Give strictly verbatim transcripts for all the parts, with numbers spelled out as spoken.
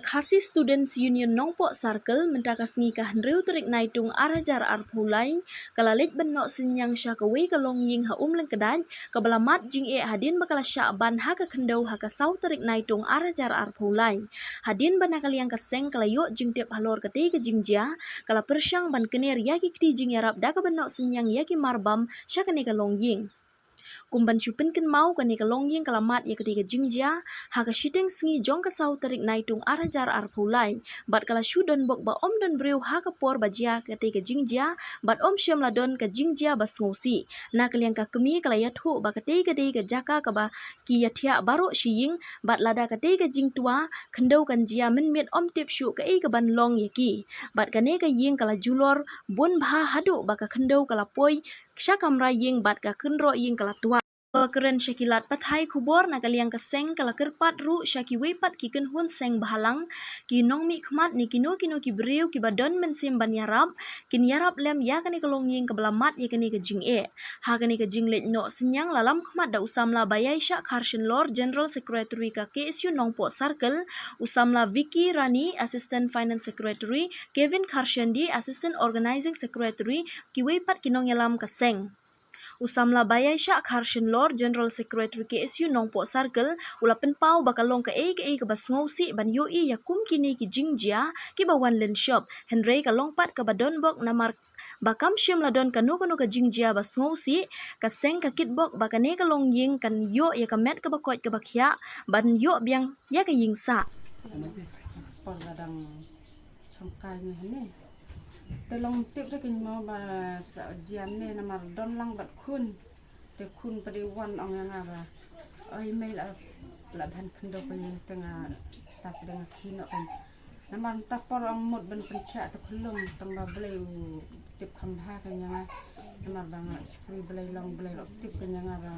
Khasi Students Union Nongpoh Circle mynta ka sngi ka hynriew tarik Naitung ar hajar arphew lai ka la leit ban noh synñiang sha kawei ka longïing ha Umlyngkdait kaba la mad jingeh hadien ba ka la shah ban ha ka khyndew ha ka saw tarik Naitung ar hajar arphew lai. Hadien ba na ka liang ka seng ka la ïoh jingtip halor katei ka jingjia, ka la pyrshang ban kner ïa ki kti jingïarap da kaba noh synñiang ïa ki marbam sha kane ka longïing. Kum ban shu pynkynmaw, kane ka longïing ka la mad ïa katei ka jingjia ha ka shiteng sngi jong ka saw tarik Naitung ar hajar arphew lai bad ka la shu donbok ba ym don briew ha ka por ba jia katei ka jingjia bad ym shym la don ka jingjia ba sngewsih. Na ka liang ka kmie ka la ïathuh ba katei ka dei ka jaka kaba ki ïathiah baroh shi ïing bad lada katei ka jingtwa khyndew kan jia mynmiet ym tip shuh kaei kaban long ïa ki. Bad kane ka ïing ka la julor bun bha haduh ba ka khyndew ka la poi sha kamra ïing bad ka kynroh ïing ka la twa. Ba kren sha ki lad pathai khubor na ka liang ka seng ka la kyrpad ruh sha kiwei pat ki kynhun seng bhalang, ki nongmihkhmat ne kino kino ki briew kiba don mynsiem ban ïarap, kin ïarap lem ïa kane ka longïing kaba la mad ïa kane ka jingeh. Ha kane ka jingleit noh synñiang la lam khmat da u samla Bayaishah Kharshanlor, General Secretary ka K S U Nongpoh Circle, u samla Vicky Rani, Assistant Finance Secretary, Kevin Kharshandy, Assistant Organizing Secretary, kiwei pat ki nongïalam ka seng. U samla Bayaishah Kharshanlor, General Secretary K S U Nongpoh Circle, u la pynpaw ba ka long kaei kaei kaba sngewsih ban ïohi ïa kum kine ki jingjia kiba wan lynshop, hynrei ka long pat kaba donbok namar ba kam shym la don kano kano ka jingjia ba sngewsih. Ka seng ka kitbok ba kane ka longïing kan ïoh ïa ka met kaba koit kaba khiah ban ïoh biang ïa ka ïing sah. Por la dang chongkai ngi hane. Te long tip de kin mo ba sa jian ne namar don lang bad khun. Te khun padi wan ong ïa nga ba, oi mei la, la ban khyndew ka ïing te nga ta padi nga khie noh kan. Namar ta por ong mut ban pynthiah te khulum tang ba Blei u tip kham bha kan ïa nga. Namar ba nga shakri Blei long Blei lok tip kan ïa nga ba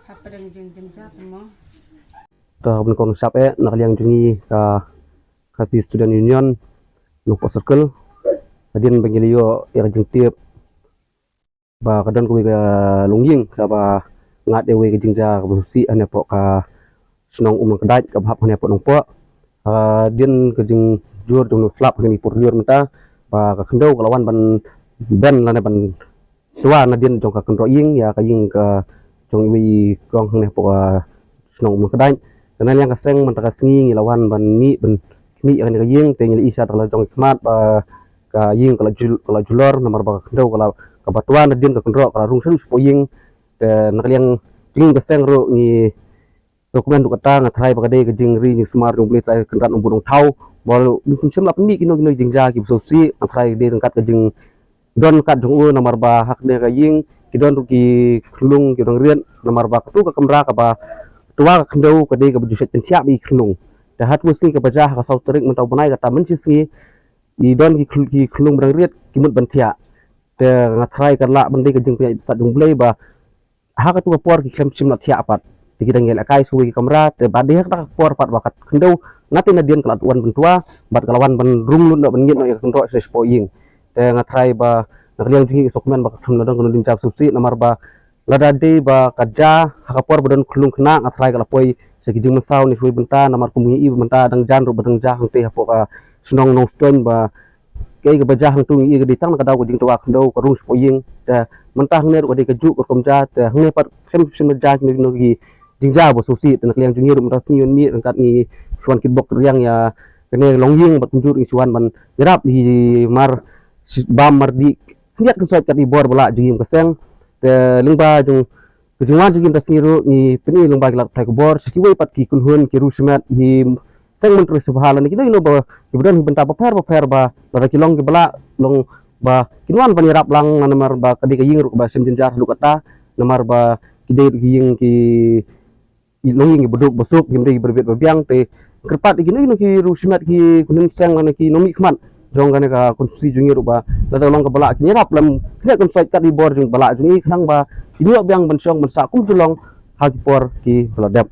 ha pdeng jing jynjar mo. Ta ban kong sap eh na ka liang jong ngi ka Khasi Student Union Nongpoh Circle. Hadien ba ngi la ïoh ïa ka jingtip ba ka don kawei ka longïing kaba ngat ïa kawei ka jingjia kaba sngewsih hane hapoh ka shnong Umlyngkdait kaba hap hane hapoh Nongpoh. Hadien ka jingjur jong u slap ha kine por jur mynta ba ka khyndew ka la wan ban ben lane ban twa nadien jong ka kynroh ïing ïa ka ïing ka jong iwei i kong hangne hapoh ka shnong Umlyngkdait. Te na liang ka seng mynta ka sngi ngi la wan ban mih ban khmih ïa kane ka ïing te ngi la i sha da la jong i khmat ba ka ïing ka la jul-, ka la julor namar ba ka khyndew ka la, kaba twa nadien ka kynroh ka la rung shaduh shapoh ïing. Te na ka liang jong ngi ka seng ruh ngi sngewkmen ruh kata, nga tharai ba ka dei ka jingri jingsumar jong U Blei Trai Kynrad Nongbuh Nongthaw ba u shym la pynmih kino kino jingjia kiba sngewsih. Nga tharai ka dei ryngkat ka jingdon kat jong u namar ba ha kane ka ïing ki don ruh ki khyllung ki dang riat namar ba katu ka kamra kaba twa ka khyndew ka dei kaba ju shet pynthiah bad ki khyllung. Te ha katu ka sngi kaba jia ha ka saw tarik mynta u bnai kata mynshisngi i don ki khyll-, ki khyllung ba dang riat ki mut ban thiah. Te nga tharai ka lah ban dei ka jingpynïaid stad jong U Blei ba ha katu ka por ki khlem shym la thiah pat. Te ki dang ïalehkai sha kawei ka kamra, te ba dei ha kata ka por pat ba ka khyndew na te nadien ka la wan ban twa bad ka la wan ban rung lut noh ban ngit noh ïa ka kynroh sha shapoh ïing. Te nga tharai ba na ka liang jong ngi ka sngewkmen ba ka khlem la don kano jingjia ba sngewsih namar ba lada dei ba ka jia ha ka por ba don khyllung khynnah, nga tharai ka la poi sha ki jingmynsaw ne shawei bynta namar kum ngi i mynta dang jan ruh ba dang jia hangtei hapoh ka shnong Nongstoiñ ba kaei kaba jia hangtu ngi i ka dei tang na ka daw ka jingtwa khyndew ka rung shapoh ïing. Te mynta hangne ruh ka dei kajuh ka rukom jia, te hangne pat khlem shym la jia kino kino ki jingjia ba sngewsih. Te na ka liang jong ngi ruh mynta sngi wan mih ryngkat ngi shu wan kitbok riang ïa kane ka longïing bad kumjuh ruh ngi shu wan ban ïarap ïa i mar bam mar dih khyndiat khynsoit kat i bor ba lah jong ngi kum ka seng. Te lyngba jong ka jingwan jong ngi mynta sngi ruh ngi pyni lyngba ki lad pathai khubor sha kiwei pat ki kynhun ki riew shimet, ki seng myntri sabha lane kino kino ba kiba don ki bynta bapher bapher ba lada ki long kiba lah long ba kin wan ban ïarap lang namar ba ka dei ka ïing ruh kaba shem jynjar haduh katta namar ba ki dei ruh ki ïing ki longïing kiba duk ba suk, kim dei kiba rit ba biang. Te kyrpad ïa kino kino ki riew shimet, ki kynhun seng lane ki nongmihkhmat jong kane ka konstituensi jong ngi ruh ba lada long kaba lah kin ïarap lem khyndiat khynsoit kat i bor jong ba lah jong ngi khnang ba kin ïoh biang ban shong ban sah kum shalong ha ki por kiba la dep.